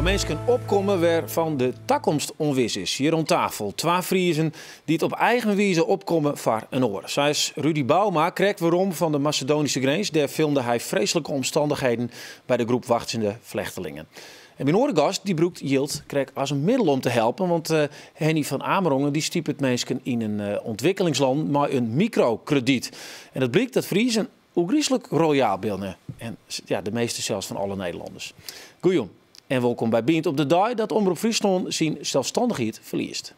Foar minsken opkomme wêrfan't de takomst ûnwis is. Hjir oan tafel twa Friezen dy't op eigen wize opkomme foar in oar. Sa is Rudy Bouma krekt werom fan de Masedoanyske grins. Dêr filmde hy freeslike omstannichheden by de groep wachtsjende flechtelingen. En myn oare gast dy brûkt jild krekt as in middel om te helpen, want Henny van Amerongen dy stipet minsken yn in ûntwikkelingslân mei in mikrokredyt. En it blykt dat Friezen ôfgryslik royaal binne. En ja, de measte sels fan alle Nederlanners. Goejûn en wolkom by Bynt op de dei dat Omrop Fryslân syn selsstannichheid ferliest.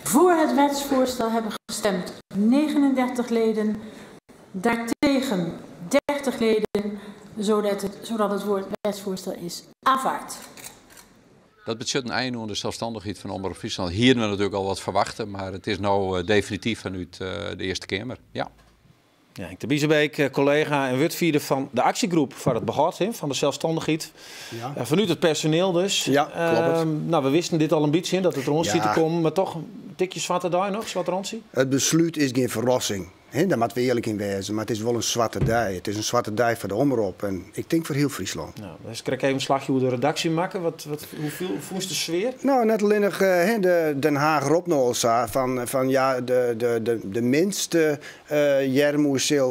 Voor het wetsvoorstel hebben gestemd 39 leden, daartegen 30 leden, zodat het wetsvoorstel is aanvaard. Dat betsjut in ein oan de selsstannichheid fan Omrop Fryslân. Hiene we natuerlik al wat ferwachte, mar it is no definityf fanút de Earste Keamer. Ja. Ja, Henk te Biesebeek, kollega en wurdfierder fan de aksjegroep foar it behâld fan de selsstannichheid. Fanút it personiel dus. Ja, kloppet. Nou, we wisten dit al in bytsje, dat it deroan siet te kommen, mar toch in tikje swarte dei noch, swart rantsje? It beslút is gjin ferrassing. Hè, dêr moatte we earlik yn wêze, mar it is wol in swarte dei. It is in swarte dei foar de Omrop en ik tink foar hiel Fryslân. Nou, hast krekt even in slachje oer de redaksje makke. Wat, hoe fûnst de sfear? Nou, net allinnich hè, de Den Haag ropt no al sa fan ja, de minste earmoed sil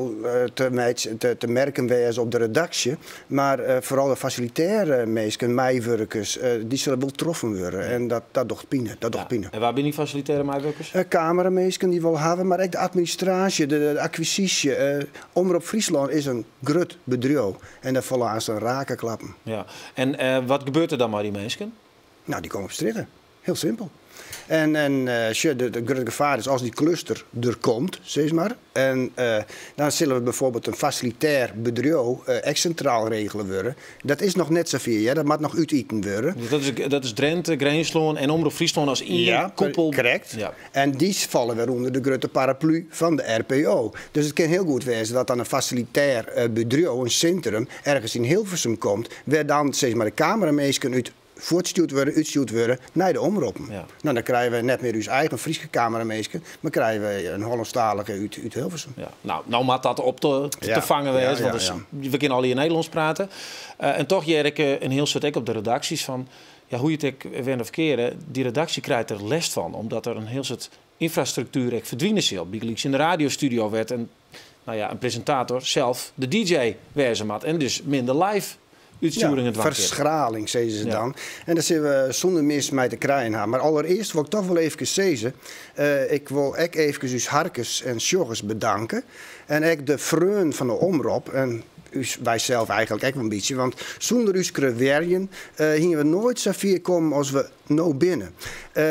te merken wêze op de redaksje, mar foaral de fasilitêre minsken, meiwurkers, dy sille wol troffen wurde en dat docht pine. Dat docht pine. En wa binne dy fasilitêre meiwurkers? Kameraminsken dy't we al hawwe, mar ek de administraasje, de akwisysje. Omrop Fryslân is in grut bedriuw en dêr falle aanst rake klappen. Ja. En wat gebeurt der dan mei dy minsken? Nou, dy komme op strjitte. Hiel simpel. En sjoch, it grutte gefaar is as dy kluster der komt, sis mar, en dan sille we byfoarbyld in fasilitêr bedriuw ek sintraal regele wurde. Dat is noch net safier, hear. Dat moat noch útiten wurde. Dus dat is Drinte, Grinslân en Omrop Fryslân as ien koepel. Krekt. En dy falle wer ûnder de grutte paraplu fan de RPO. Dus it kin hiel goed wêze dat dan in fasilitêr bedriuw, in sintrum, ergens yn Hilversum komt, wêr dan sis mar de kameraminsken út fuortstjoerd wurde, útstjoerd wurde nei de omroppen. No, dan krije we net mear ús eigen Fryske kameraminsken, mar krije we in Hollânsktalige út Hilversum. Ja. Nou, no moat dat op te fangen wêze, want we kinne allegear Nederlânsk prate. En toch hear ik in hiel soad ek op de redaksjes fan, ja, hoe je it ek wenne of keare, dy redaksje krijt der lêst fan, omdat der in hiel soad ynfrastruktuer ek ferdwine sil. Bygelyks yn de radiostudio wêr't in, nou ja, in presintator sels de DJ wêze moat en dus minder live útstjoeringen dwaan kin. Ferschraling, sizze se dan. En dêr sille we sûnder mis mei te krijen ha. Mar alderearst wol ik toch wol eefkes sizze, ik wol ek eefkes ús harkers en sjoggers bedanke. En ek de freonen fan de Omrop en ús, wy sels eigenlik ek wol in bytsje, want sûnder ús krewearjen hiene we noait sa fier kommen as we no binne.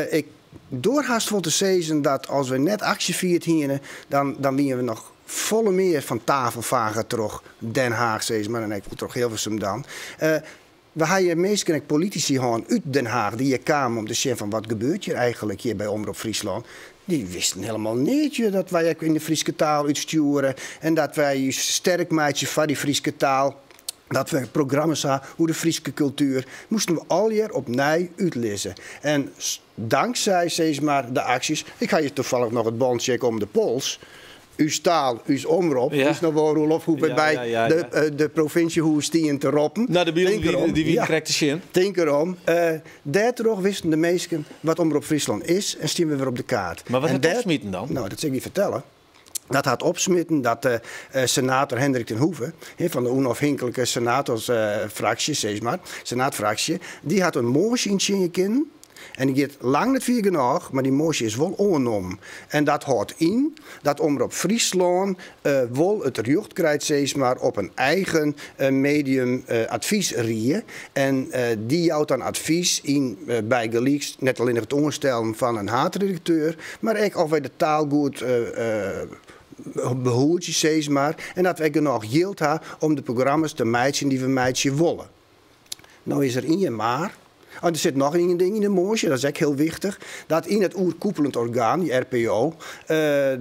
Ik doar hast wol te sizzen dat as we net aksje fierd hiene, dan wiene we noch folle mear fan tafel fage troch Den Haag, sis mar, en ek wol troch Hilversum dan. We ha hjir minsken, ek politisy hân út Den Haag, dy't hjir kamen om te sjen fan wat gebeurt hjir eigenlik hjir by Omrop Fryslân. Dy wisten hielendal neat hjir dat wy ek yn de Fryske taal útstjoere en dat wy ús sterk meitsje foar dy Fryske taal. Dat we programma's ha oer de Fryske kultuer, moasten we allegear opnij útlizze. En tanksij, sis mar, de aksjes, ik ha hjir tafallich noch it bantsje ek om de pols, ús taal, ús omrop, is noch wol Roelof hoe we by de provinsjehûs stien te roppen. Nou, de bylden dy wiene krekt te sjen. Tink erom. Dêrtroch wisten de minsken wat Omrop Fryslân is en stien we wer op de kaart. Mar wat hat it opsmiten dan? Nou, dat sil ik dy fertelle. Dat hat opsmiten dat senator Hendrik ten Hoeve, fan de ûnôfhinklike senatorsfraksje, sis mar, senaatfraksje, dy hat in moasje yntsjinje kinnen. En dy giet lang net fier genôch, mar dy moasje is wol oannommen. En dat hâldt yn dat Omrop Fryslân wol it rjocht krijt, sis mar, op in eigen medium advysrie. En dy jout dan advys yn bygelyks net allinnich it oanstellen fan in haadredakteur, mar ek oft wy de taal goed behoedzje, sis mar, en dat we ek genôch jild ha om de programma's te meitsjen dy't we meitsje wolle. No is der ien mar. Oh, der sit noch ien ding yn de moasje, dat is ek hiel wichtich. Dat yn it oerkoepelend orgaan, dy RPO,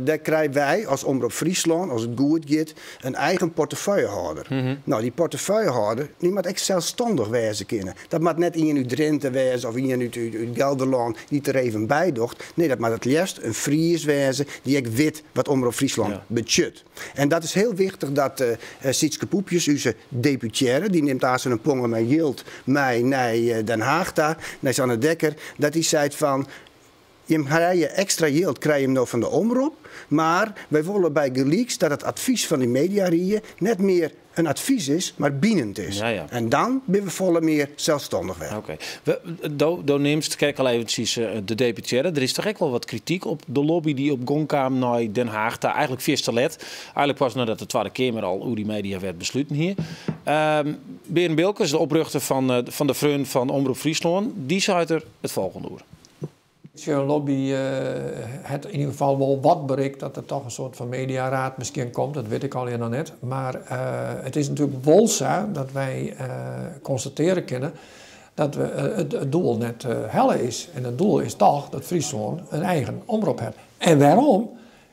dêr krije wy as Omrop Fryslân, as it goed giet, in eigen portefeuillehâlder. No, dy portefeuillehâlder, dy moat ek selsstannich wêze kinne. Dat moat net ien út Drinte wêze of ien út Gelderlân dy't der even by docht. Nee, dat moat it leafst in Fries wêze dy't ek wit wat Omrop Fryslân betsjut. En dat is hiel wichtich dat Sietske Poepjes, ús deputearre, dy nimt aanst in ponge mei jild mei nei Den Haag ta, nei Sanne Dekker, dat dy seit fan, jim krije ekstra jild, krije jim no fan de Omrop, mar wy wolle bygelyks dat it advys fan dy mediarie net mear in advys is, mar binend is. En dan binne we folle mear selsstannich wer. Oké. Do neamst krekt al eventsjes de deputearre. Der is toch ek wol wat krityk op de lobby dy't op gong kaam nei Den Haag ta. Eigentlik fierste let. Eigentlik pas neidat de Twadde Keamer al oer dy mediawet besluten hie. Bearn Bilkers, de oprjochter fan de Freonen fan Omrop Fryslân, dy seit der it folgjende oer. De lobby hat yn ieder gefal wol wat berikt dat der toch in soart fan mediaraad miskien komt, dat wit ik allegear noch net. Mar it is natuerlik wol sa dat wy konstatearje kinne dat we it doel net helle is. En it doel is toch dat Fryslân in eigen omrop hat. En wêrom?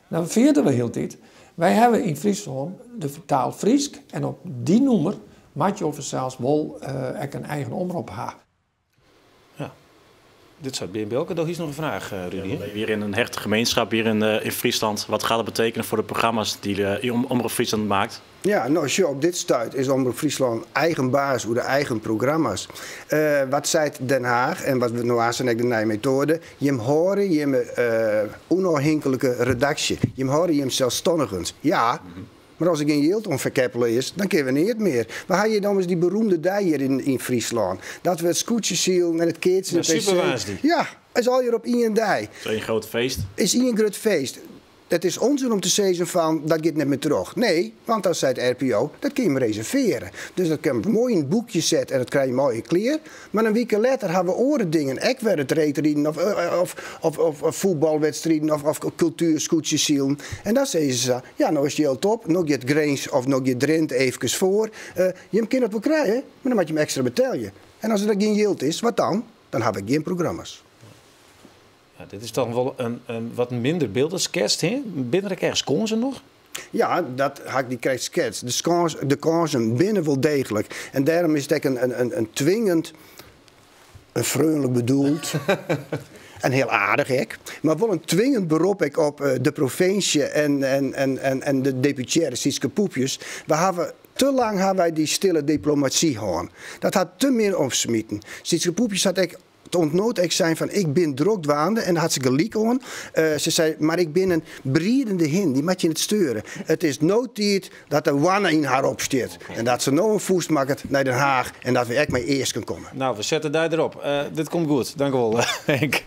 Dan ferjitte we hieltyd. Wy hawwe yn Fryslân de taal Frysk en op dy nûmer moatte jo fansels wol ek in eigen omrop ha. Ja. Dit seit Bearn Bilker. Do hiest noch in fraach, Rudy. Ja, we leven hier in een hechte gemeenschap hier in Friesland. Wat gaat dat betekenen voor de programma's die de Omrop Friesland maakt? Ja, no, sjoch, op dit stuit is Omrop Fryslân eigen baas oer de eigen programma's. Wat seit Den Haag en wat no aanst ek de nije metoade? Jim hâlde jimme ûnôfhinklike redaksje, jim hâlde jim selsstannigens. Ja, mar as der gjin jild oan ferkeppele is, dan kinne we neat mear. We ha hjir dan ris dy beroemde dei hjir yn Fryslân. Dat we it skûtsjesilen en it keatsen en PC. Superwoansdei. Ja, is allegear op ien dei. Is één groot feest. Is ien grut feest. It is onzin om te sizzen fan dat giet net mear troch. Nee, want dan seit RPO, dat kin je reservearje. Dus dat kin moai yn it boekje set en dat krije je moai klear. Mar in wike letter ha we oare dingen, ek wer it reedriden of fuotbalwedstriden of kultuerskûtsjesilen. En dan sizze se sa, ja no is it jild op, no giet Grins of no giet Drinte eefkes foar. Jim kinne dat wol krije, mar dan moatte jim ekstra betelje. En as der gjin jild is, wat dan? Dan ha we gjin programma's. Ja, dit is toch wol in wat minder byld as sketst, hè? Binne der ek ergens kânsen noch? Ja, dat ha ik dy krekt sketst. De skâns, de kânsen binne wol deeglik. En dêrom is it ek in twingend, in freonlik bedoeld en hiel aardich ek, mar wol in twingend berop ek op de provinsje en de deputearre Sietske Poepjes. We hawwe te lang hawwe wy dy stille diplomaty hân. Dat hat te min opsmiten. Sietske Poepjes hat ek it ûntnoot ek sein fan ik bin drok dwaande en dêr hat se gelyk oan. Se sei mar ik bin in briedende hin, dy moat je net steure. It is no tiid dat de hoanne yn har opstiet en dat se no in fûst makket nei Den Haag en dat we ek mei easken komme. No, we sette dy derop. Dit komt goed. Dankewol, Henk.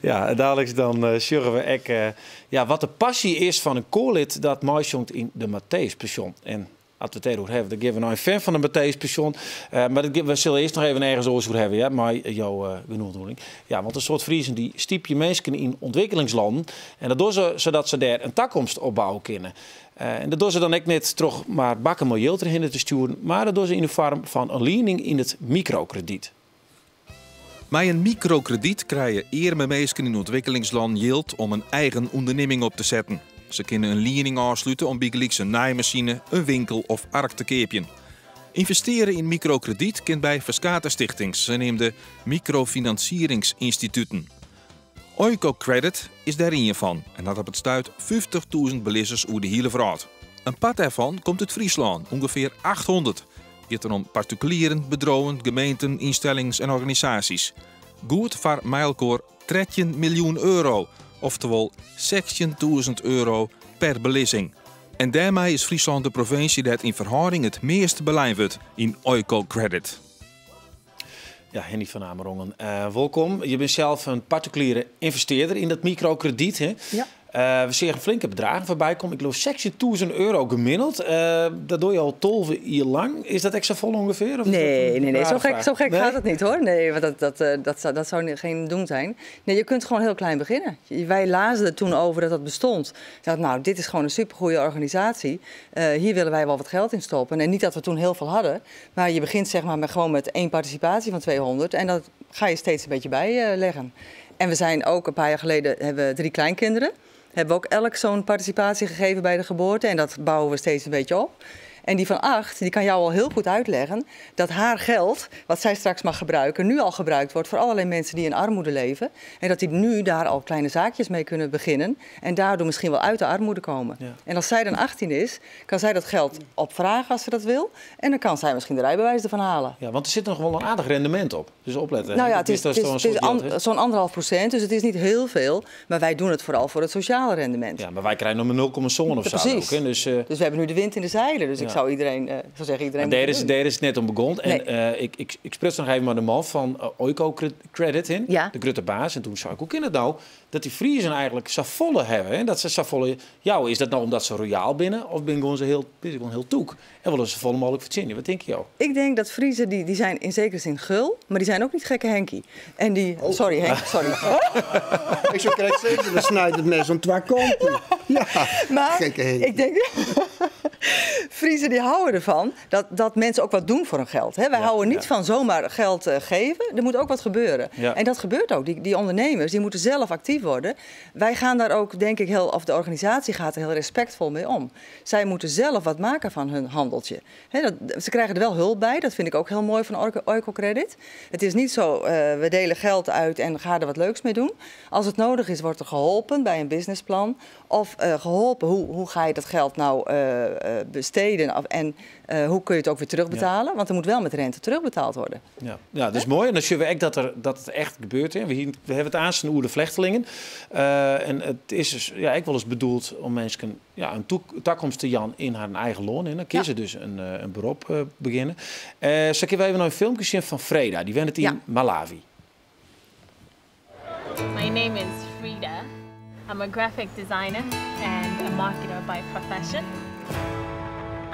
Ja, daliks dan sjogge we ek ja, wat de passy is fan in koarlid dat meisjongt yn de Matthäus Passion. En As we it dêroer hawwe, dan gean we nei in fan fan de Matthäus Passion. Mar dat we sille earst noch even ergens oars oer hawwe, ja, mei jo genoegdoening. Ja, want in soad Friezen dy stypje minsken yn ûntwikkelingslannen. En dat dogge se sadat se dêr in takomst opbouwe kinne. En dat dogge se dan ek net troch mar bakken mei jild derhinne te stjoeren, mar dat dogge se yn de foarm fan in liening yn it mikrokredyt. Mei in mikrokredyt krije earme minsken yn ûntwikkelingslannen jild om in eigen ûndernimming op te setten. Se kinne in liening ôfslute om bygelyks in naaimachine, in winkel of ark te keapjen. Ynvestearje yn mikrokredyt kin by ferskate stichtings, saneamde mikrofinansieringsinstituten. Oikocredit is dêr ien fan en hat op it stuit 50.000 belizzers oer de hiele wrâld. In part dêrfan komt út Fryslân, ûngefear 800. Giet dan om partikulieren, bedriuwen, gemeenten, ynstellings en organisaasjes. Goed foar mei-elkoar 13 miljoen euro, oftewol 16.000 euro per belizzing. En dêrmei is Fryslân de provinsje dêr't yn ferhâlding it meast belein wurdt yn Oikocredit. Ja, Henny van Amerongen, wolkom. Je bent sels in partikuliere ynvestearder yn dat mikrokredyt. Hè? Ja. We seagen flinke bedragen foarby kommen. Ik leau €16.000 gemiddeld. Dat dogge je al 12 jier lang. Is dat ek safolle ûngefear? Of is dat Nee, in nee, nee. Zo rare gek, vraag? zo gek Nee? gaat het niet, hoor. Nee, want dat zou geen doen zijn. Nee, je kunt gewoon heel klein beginnen. Wij lazen er toen over dat dat bestond. Ik dacht, nou, dit is gewoon een supergoeie organisatie. Hier willen wij wel wat geld in stoppen. En niet dat we toen heel veel hadden. Maar je begint gewoon met één participatie van 200. En dat ga je steeds een beetje bijleggen. En we zijn ook een paar jaar geleden, hebben we 3 kleinkinderen. Hebben we ook elk zo'n participatie gegeven bij de geboorte. En dat bouwen we steeds een beetje op. En die van 8, die kan jou al heel goed uitleggen dat haar geld, wat zij straks mag gebruiken, nu al gebruikt wordt voor allerlei mensen die in armoede leven. En dat die nu daar al kleine zaakjes mee kunnen beginnen en daardoor misschien wel uit de armoede komen. En als zij dan 18 is, kan zij dat geld opvragen als ze dat wil. En dan kan zij misschien de rijbewijs ervan halen. Ja, want er zit nog wel een aardig rendement op. Dus opletten. Het Dat is toch een is soort geld, hè? zo'n 1,5%, dus het is niet heel veel. Maar wij doen het vooral voor het sociale rendement. Ja, maar wij krijgen nog maar nul komma zo'n of zo ook, hè? Dus Dus we hebben nu de wind in de zeilen. Dus ik zou iedereen, ik zou zeggen, iedereen Maar moet het doen. daar is het net om begonnen. En, Nee. ik sprak nog even met de man van Oikocredit in, de grote baas. En toen zei ik, hoe kan het nou dat die Friezen eigenlijk safolle hebben? Hè? Dat ze safolle, ja, is dat nou omdat ze royaal binnen of ben gewoon ze heel, ben ze gewoon heel toek? En willen ze volle mogelijk verzinnen? Wat denk je jou? Ik denk dat Friezen, die zijn in zekere zin gul, maar die zijn ook niet gekke Henkie. En die, Oh. Sorry Henk, sorry. Ik zou krijgen zeker, dan snijdt het mes om twee kanten. Ja, Maar gekke Henkie. ik denk, Friezen die houden ervan dat mensen ook wat doen voor hun geld. Hè? Wij houden niet van zomaar geld geven. Er moet ook wat gebeuren. En dat gebeurt ook. Die ondernemers die moeten zelf actief worden. Wij gaan daar ook, denk ik, heel, of de organisatie gaat er heel respectvol mee om. Zij moeten zelf wat maken van hun handeltje. Hè, ze krijgen er wel hulp bij. Dat vind ik ook heel mooi van Oikocredit. Het is niet zo, we delen geld uit en ga er wat leuks mee doen. Als het nodig is, wordt er geholpen bij een businessplan. Of geholpen, hoe ga je dat geld nou besteden? En hoe kun je het ook weer terugbetalen? Want er moet wel met rente terugbetaald worden. Ja, ja, dat is mooi. En dan zien we ook dat het echt gebeurt. Hè. We hebben het aan zijn oer de vluchtelingen. En het is dus, ja, ik wel eens bedoeld om mensen, ja, een toekomst te jan in haar eigen loon. En dan kiezen ze dus een beroep beginnen. Zal ik even nog een filmpje zien van Freda? Die wennet in Malawi. My name is Frida. I'm a graphic designer and a marketer by profession.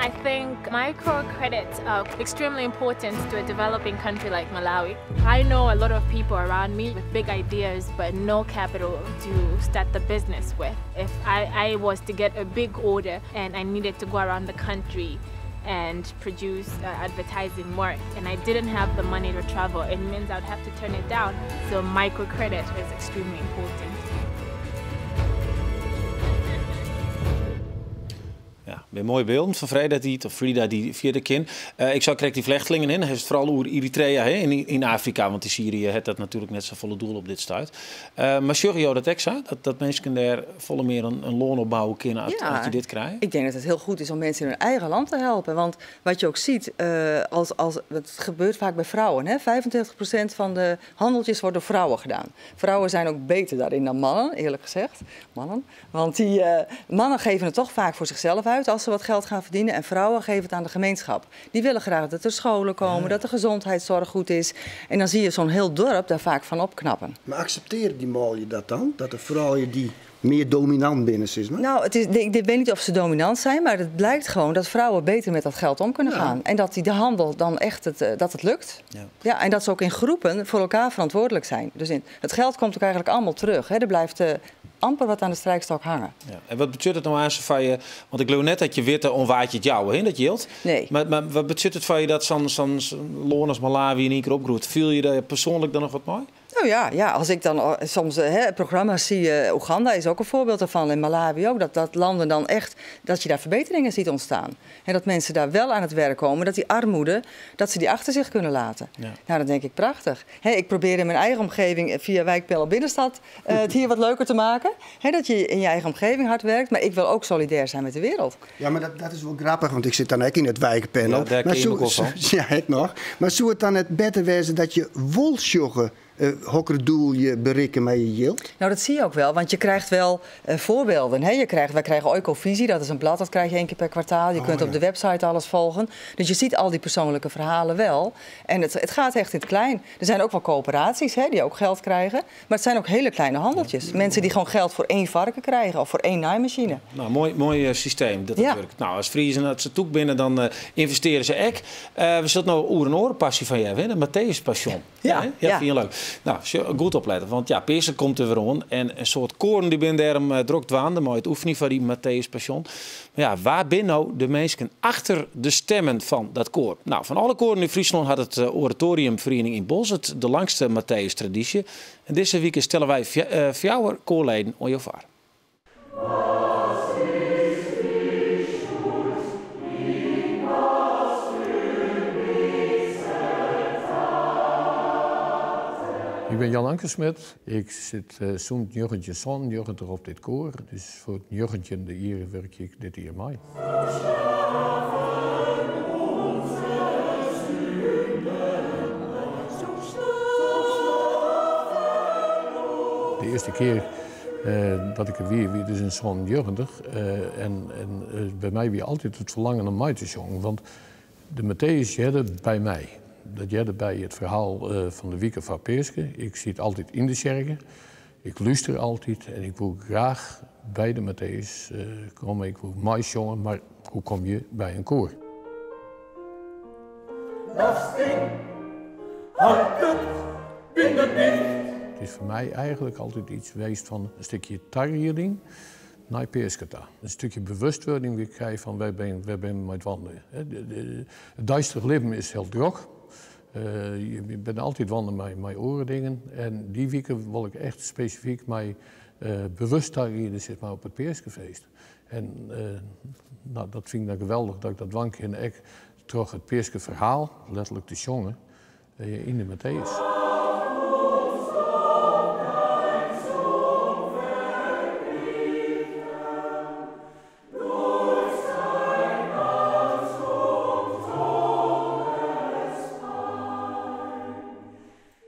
I think microcredits are extremely important to a developing country like Malawi. I know a lot of people around me with big ideas but no capital to start the business with. If I was to get a big order and I needed to go around the country and produce advertising work, and I didn't have the money to travel, it means I'd have to turn it down. So microcredit is extremely important. Ja, weer mooie beelden van Freda die, of Frida die vierde kind. Ik zou krijg die vluchtelingen in. Hij is vooral over Eritrea, hè, in Afrika, want in Syrië heeft dat natuurlijk net zo volle doel op dit stuit. Maar zorg je dat extra? Dat mensen daar volle meer een loon opbouwen kunnen als je dit krijgt? Ik denk dat het heel goed is om mensen in hun eigen land te helpen. Want wat je ook ziet, het gebeurt vaak bij vrouwen. Hè? 25% van de handeltjes wordt door vrouwen gedaan. Vrouwen zijn ook beter daarin dan mannen, eerlijk gezegd. Mannen. Want die mannen geven het toch vaak voor zichzelf uit als ze wat geld gaan verdienen. En vrouwen geven het aan de gemeenschap. Die willen graag dat er scholen komen, dat de gezondheidszorg goed is. En dan zie je zo'n heel dorp daar vaak van opknappen. Maar accepteren die mooie dat dan? Dat de vrouwen die meer dominant binnen zijn? Maar? Nou, het is, ik, ik weet niet of ze dominant zijn, maar het blijkt gewoon dat vrouwen beter met dat geld om kunnen gaan. En dat die de handel dan echt dat het lukt. Ja, en dat ze ook in groepen voor elkaar verantwoordelijk zijn. Dus het geld komt ook eigenlijk allemaal terug. Hè. Er blijft amper wat aan de strijkstok hangen. Ja. En wat betekent het nou aan van je? Want ik geloof net dat je witte onwaartje het jouwe, hè, dat yield. Nee. Maar wat betekent het van je dat zo'n loon als Malawi in één keer opgroeit? Viel je daar persoonlijk dan nog wat mooi? Nou ja, ja, als ik dan soms hè, programma's zie, Oeganda is ook een voorbeeld daarvan en Malawi ook, dat landen dan echt, dat je daar verbeteringen ziet ontstaan. En dat mensen daar wel aan het werk komen, dat die armoede, dat ze die achter zich kunnen laten. Nou, dat denk ik prachtig. Hè, ik probeer in mijn eigen omgeving via Wijkpanel Binnenstad het hier wat leuker te maken. Hè, dat je in je eigen omgeving hard werkt, maar ik wil ook solidair zijn met de wereld. Ja, maar dat is wel grappig, want ik zit dan ook in het wijkpanel. Ja, daar Maar ken je me ook wel van. Ja, ik nog. Maar zou het dan het beter wezen dat je wolsjoggen Hokker doel je berikke mei je jild? Nou, dat zie je ook wel, want je krijgt wel voorbeelden. Hè? Wij krijgen Oikovisie, dat is een blad, dat krijg je 1 keer per kwartaal. Je kunt op de website alles volgen. Dus je ziet al die persoonlijke verhalen wel. En het gaat echt in het klein. Er zijn ook wel coöperaties, hè, die ook geld krijgen. Maar het zijn ook hele kleine handeltjes. Mensen die gewoon geld voor 1 varken krijgen of voor 1 naaimachine. Nou, mooi systeem dat het werkt. Nou, als Friezen uit ze toek binnen, dan investeren ze ek. We zullen nou oer en oren passie van jij, hè? De Matthäus Passion. Ja, ja, vind je leuk. Nou, goed opletten, want ja, Peersen komt er weer om. En een soort koren die ben daarom drok dwaande, maar het oefenen van die Matthäus Passion. Maar ja, waar ben nou de mensen achter de stemmen van dat koor? Nou, van alle koren in Friesland had het Oratoriumvereniging in Boalsert de langste Matthäus traditie. En deze week stellen wij fjouwer koorleden om je vaar. Ik ben Jan Ankersmit. Ik zit zo'n joggentje zon, joggend op dit koor. Dus voor het joggentje de hier werk ik dit hier mee. De eerste keer dat ik er weer dus een zo'n jeugdig. En bij mij weer altijd het verlangen om mij te zongen. Want de Matthäus jette bij mij. Dat jette bij het verhaal van de Wieke van Peerske. Ik zit altijd in de kerken. Ik luister altijd en ik wil graag bij de Matthäus komen. Ik wil mij zongen, maar hoe kom je bij een koor? Het is voor mij eigenlijk altijd iets geweest van een stukje tarriering naar Peersketa. Een stukje bewustwording die ik krijg van wij zijn met wandelen. Het duistere leven is heel druk. Je bent altijd wandelen met oren dingen. En die weken wil ik echt specifiek mij bewust tarrieren, zeg maar, op het Peerskefeest. En nou, dat vind ik dan geweldig dat ik dat wank en ik terug het Peerske verhaal, letterlijk te zongen, in de Matthäus.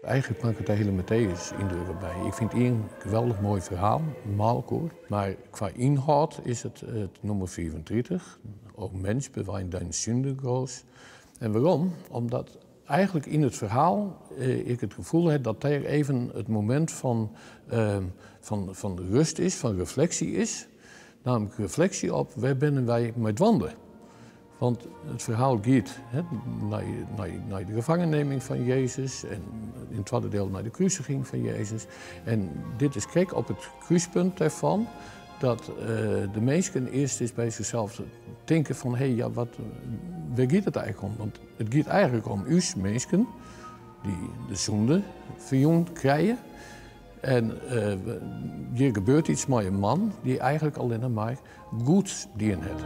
Eigenlijk maak ik het de hele Matthäus indruk bij. Ik vind het een geweldig mooi verhaal, een maalkoor. Maar qua inhoud is het nummer 34. O mens, bewaar dein Sünde groot. En waarom? Omdat eigenlijk in het verhaal ik het gevoel heb dat daar even het moment van rust is, van reflectie is. Namelijk reflectie op waar ben wij met wandelen. Want het verhaal gaat naar de gevangenneming van Jezus en in het tweede deel naar de kruisiging van Jezus. En dit is kijk op het kruispunt daarvan dat de mensen eerst eens bij zichzelf denken van hé, hey, ja, waar gaat het eigenlijk om? Want het gaat eigenlijk om u mensen die de zonde verjongd krijgen. En hier gebeurt iets met een man die eigenlijk alleen maar goed dien heeft.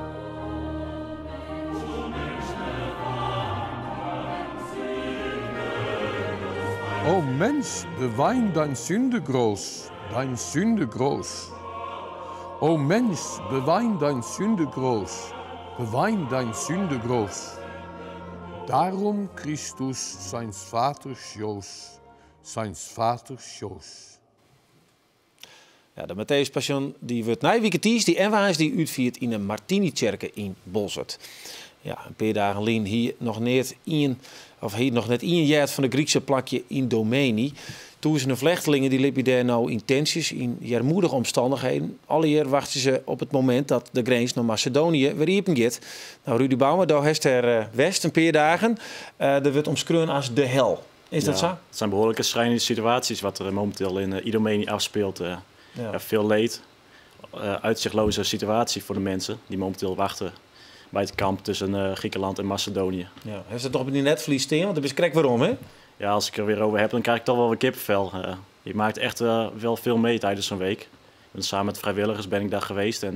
O mens, bewein dein Sünde groß, dein Sünde groß. O mens, bewein dein Sünde groß, bewein dein Sünde groß. Darum Christus seins Vaters Schoß, seins Vaters Schoß. Ja, de Matthäus Passion die wordt na weekend die en die uitviert in de Martini-kerk in Boalsert. Ja, een paar dagen lien hier nog net één, of hier nog net één jaar van de Griekse plakje Indomeni. Duizenden vluchtelingen die liepen daar nou in tentjes, in jarmoedige omstandigheden. Alle jaar wachten ze op het moment dat de grens naar Macedonië weer open gaat. Nou, Rudy Bouwman, daar heeft er West een paar dagen. Er wordt omschreven als de hel. Is dat zo? Het zijn behoorlijke schrijnende situaties wat er momenteel in Idomeni afspeelt. Ja, veel leed, uitzichtloze situatie voor de mensen die momenteel wachten bij het kamp tussen Griekenland en Macedonië. Ja. Heeft dat nog op die netvlies staan? Want dat is krek waarom, hè? Ja, als ik er weer over heb, dan krijg ik toch wel weer kippenvel. Je maakt echt wel veel mee tijdens zo'n week. En samen met vrijwilligers ben ik daar geweest en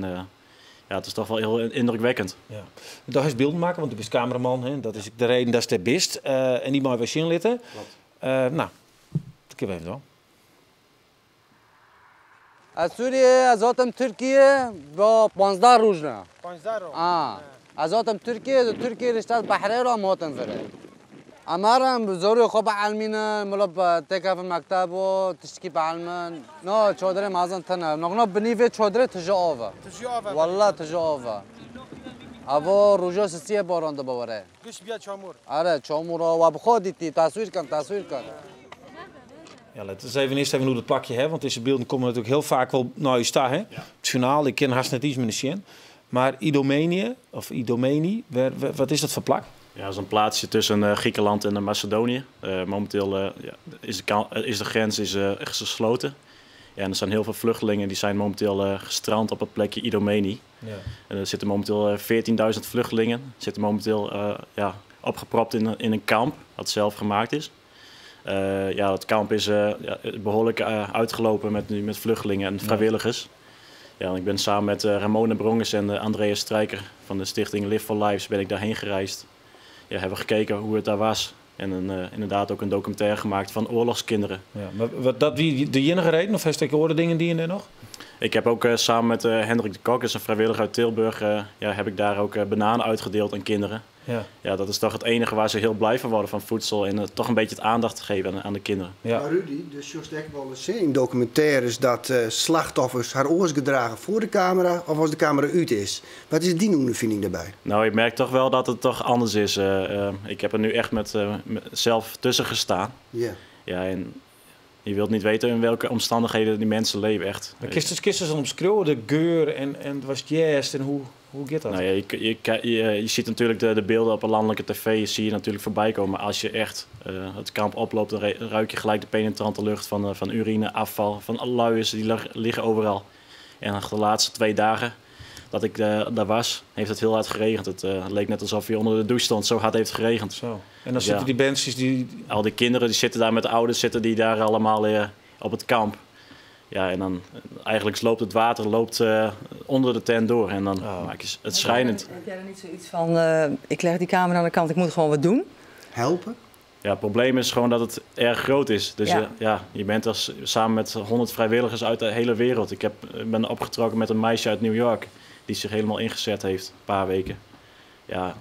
ja, het is toch wel heel indrukwekkend. Ja. Dat is beelden maken, want u bent cameraman, hè? Dat is de reden dat is de best. En die mag wij zien litten. Nou, dat kunnen we even doen. از سوریه از آتم ترکیه با 15 روز نه 15 روز آه از آتم ترکیه ترکیه رشته بحرین را ماتم فره. Amaran zorê xwe bielmînin, mila têkevin mekteb û tiştekî bielmin. Na çadirê mezin tune. Nixna binî vê çadirê tije av e. Walla tije av e. Eva roja sisiyê baran dibe were. Giş biya çamur. Ere çamur a we bi xwe dîtî teswîr kin teswîr kin. Ja, laten we even eerst even hoe dat plakje hè, want deze beelden komen natuurlijk heel vaak wel naar je sta. Hè? Het journaal, ik ken haast net iets meer zien. Maar Idomenië, of Idomeni, wat is dat voor plak? Ja, dat is een plaatsje tussen Griekenland en Macedonië. Momenteel ja, is de grens echt gesloten. Ja, en er zijn heel veel vluchtelingen die zijn momenteel gestrand op het plekje Idomeni. En er zitten momenteel 14.000 vluchtelingen zitten momenteel ja, opgepropt in een kamp dat zelf gemaakt is. Ja, dat kamp is ja, behoorlijk uitgelopen nu met vluchtelingen en vrijwilligers. Ja, en ik ben samen met Ramona Brongers en Andreas Strijker van de stichting Live for Lives ben ik daarheen gereisd. Ja, hebben gekeken hoe het daar was. En inderdaad ook een documentaire gemaakt van oorlogskinderen. Ja, maar wat, dat wie de enige reden of heeft ik hoorde dingen die in er nog? Ik heb ook samen met Hendrik de Kok, dat is een vrijwilliger uit Tilburg, ja, heb ik daar ook bananen uitgedeeld aan kinderen. Ja, dat is toch het enige waar ze heel blij van worden, van voedsel. En toch een beetje het aandacht te geven aan de kinderen. Maar Rudy, dus just echt wel eens in documentaires dat slachtoffers haar oors gedragen voor de camera of als de camera uit is. Wat is die ondervinding daarbij? Nou, ik merk toch wel dat het toch anders is. Ik heb er nu echt met zelf tussen gestaan. Ja, en je wilt niet weten in welke omstandigheden die mensen leven, echt. Maar kisten ze omschreeuwen, de geur en het was juist en hoe gaat dat? Nou ja, je ziet natuurlijk de beelden op een landelijke tv, zie je natuurlijk voorbij komen. Maar als je echt het kamp oploopt, dan ruik je gelijk de penetrante lucht van urine, afval, van luiers, die liggen overal. En de laatste 2 dagen dat ik daar was, heeft het heel hard geregend. Het leek net alsof je onder de douche stond, zo hard heeft het geregend. Zo. En dan zitten die bandjes die... Al die kinderen die zitten daar met de ouders, zitten die daar allemaal op het kamp. Ja, en dan eigenlijk loopt het water onder de tent door en dan maak je het schrijnend. Heb jij er niet zoiets van, ik leg die camera aan de kant, ik moet gewoon wat doen? Helpen? Ja, het probleem is gewoon dat het erg groot is. Dus je bent samen met 100 vrijwilligers uit de hele wereld. Ik ben opgetrokken met een meisje uit New York die zich helemaal ingezet heeft, een paar weken. Ja,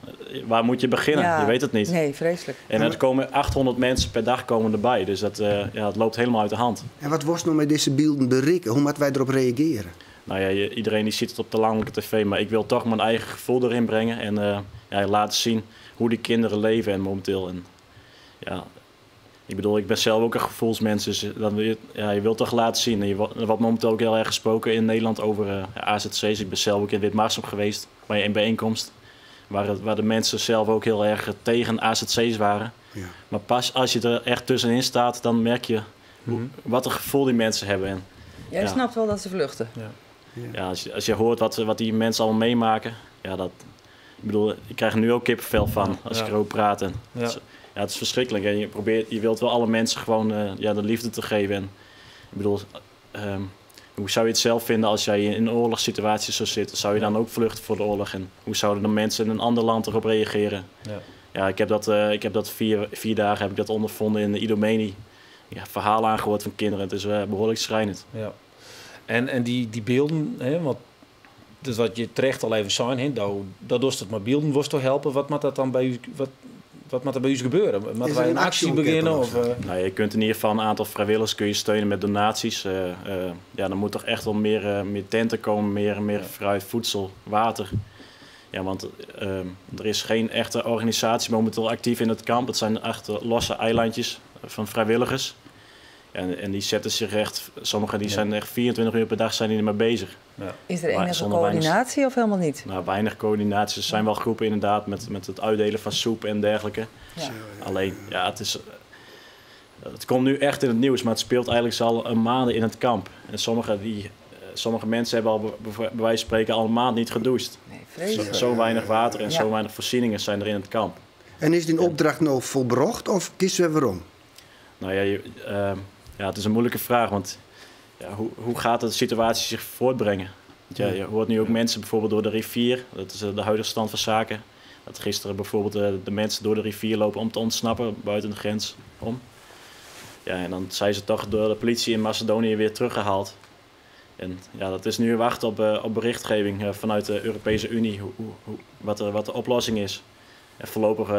waar moet je beginnen? Je weet het niet. Nee, vreselijk. En er komen 800 mensen per dag komen erbij. Dus het loopt helemaal uit de hand. En wat wordt nou met deze beelden bereiken? Hoe moeten wij erop reageren? Nou ja, iedereen die ziet het op de landelijke tv. Maar ik wil toch mijn eigen gevoel erin brengen. En laten zien hoe die kinderen leven en momenteel. En, ja, ik bedoel, ik ben zelf ook een gevoelsmens. Dus dan wil je, ja, je wilt toch laten zien. En er wordt momenteel ook heel erg gesproken in Nederland over AZC's. Ik ben zelf ook in Witmarsum geweest bij een bijeenkomst. Waar de mensen zelf ook heel erg tegen AZC's waren. Maar pas als je er echt tussenin staat, dan merk je wat een gevoel die mensen hebben. En, Jij snapt wel dat ze vluchten. Ja. Ja, als je hoort wat die mensen allemaal meemaken. Ja, dat, ik bedoel, ik krijg er nu ook kippenvel van als ik erover praat. En het is verschrikkelijk. En je wilt wel alle mensen gewoon de liefde te geven. En, ik bedoel, hoe zou je het zelf vinden als jij in een oorlogssituatie zou zitten? Zou je dan ook vluchten voor de oorlog? En hoe zouden de mensen in een ander land erop reageren? Ja, ik heb dat 4 dagen heb ik dat ondervonden in de Idomeni. Ja, verhalen aangehoord van kinderen. Het is behoorlijk schrijnend. Ja. En die beelden, hè, want dus wat je terecht al even zei, hè, dat dorst het maar beelden worst toch helpen. Wat moet dat dan bij u, wat, wat moet er bij u gebeuren? Moeten Is er wij een een actie actie beginnen? of Of, zo? Nou, je kunt in ieder geval een aantal vrijwilligers kun je steunen met donaties. Ja, er moet toch echt wel meer tenten komen, meer fruit, voedsel, water. Ja, want er is geen echte organisatie momenteel actief in het kamp. Het zijn echt losse eilandjes van vrijwilligers. En die zetten zich echt, sommigen die zijn echt 24 uur per dag zijn die ermee bezig. Is er Maar enige zonder weinig coördinatie of helemaal niet? Nou, weinig coördinatie. Er zijn wel groepen inderdaad met het uitdelen van soep en dergelijke. Alleen, ja, het komt nu echt in het nieuws, maar het speelt eigenlijk al een maanden in het kamp. En sommige mensen hebben al bij wijze van spreken al een maand niet gedoucht. Nee, vreselijk. Zo weinig water en zo weinig voorzieningen zijn er in het kamp. En is die opdracht nou volbracht of kiezen we waarom? Nou ja, het is een moeilijke vraag, want ja, hoe gaat de situatie zich voortbrengen? Want je hoort nu ook mensen bijvoorbeeld door de rivier, dat is de huidige stand van zaken. Dat gisteren bijvoorbeeld de mensen door de rivier lopen om te ontsnappen, buiten de grens om. Ja, en dan zijn ze toch door de politie in Macedonië weer teruggehaald. En dat is nu wachten op berichtgeving vanuit de Europese Unie, wat de oplossing is. En voorlopig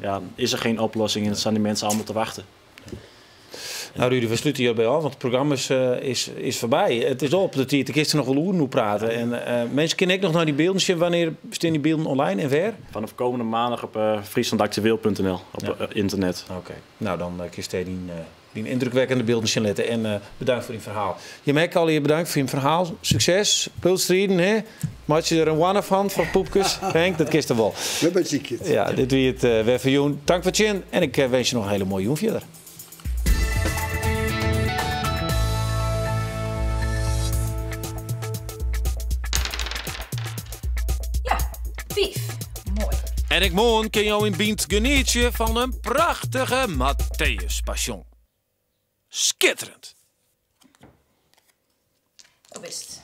ja, is er geen oplossing en staan die mensen allemaal te wachten. Nou Rudy, we sluiten hierby ôf, want it programma is, is, is foarby. It is op, de tiid. Ik kin noch wol oeren prate. En minsken kinne ek noch nei dy bylden sjen. Wannear steane dy bylden online en wêr? Vanaf komende maandag op frieslandactueel.nl op ja. internet. Oké, okay. Nou dan kinst dyn yndrukwekkende bylden sjen litte. En bedankt foar dyn ferhaal. Jim ek allegear bedankt foar jim ferhaal. Sukses, pulstriden, hè? Meitsje der in hoanne fan, fan poepkes. Henk, dat kinst wol. We besykje it. Ja, dit wie it wer foar jûn. Tank foar it sjen en ik winskje noch in hiele moaie jûn fierder. Ja, fiif. Moai. En ek moarn kinne jo yn Bynt genietsje fan in prachtige Matthäus Passion. Skitterend! Do bist.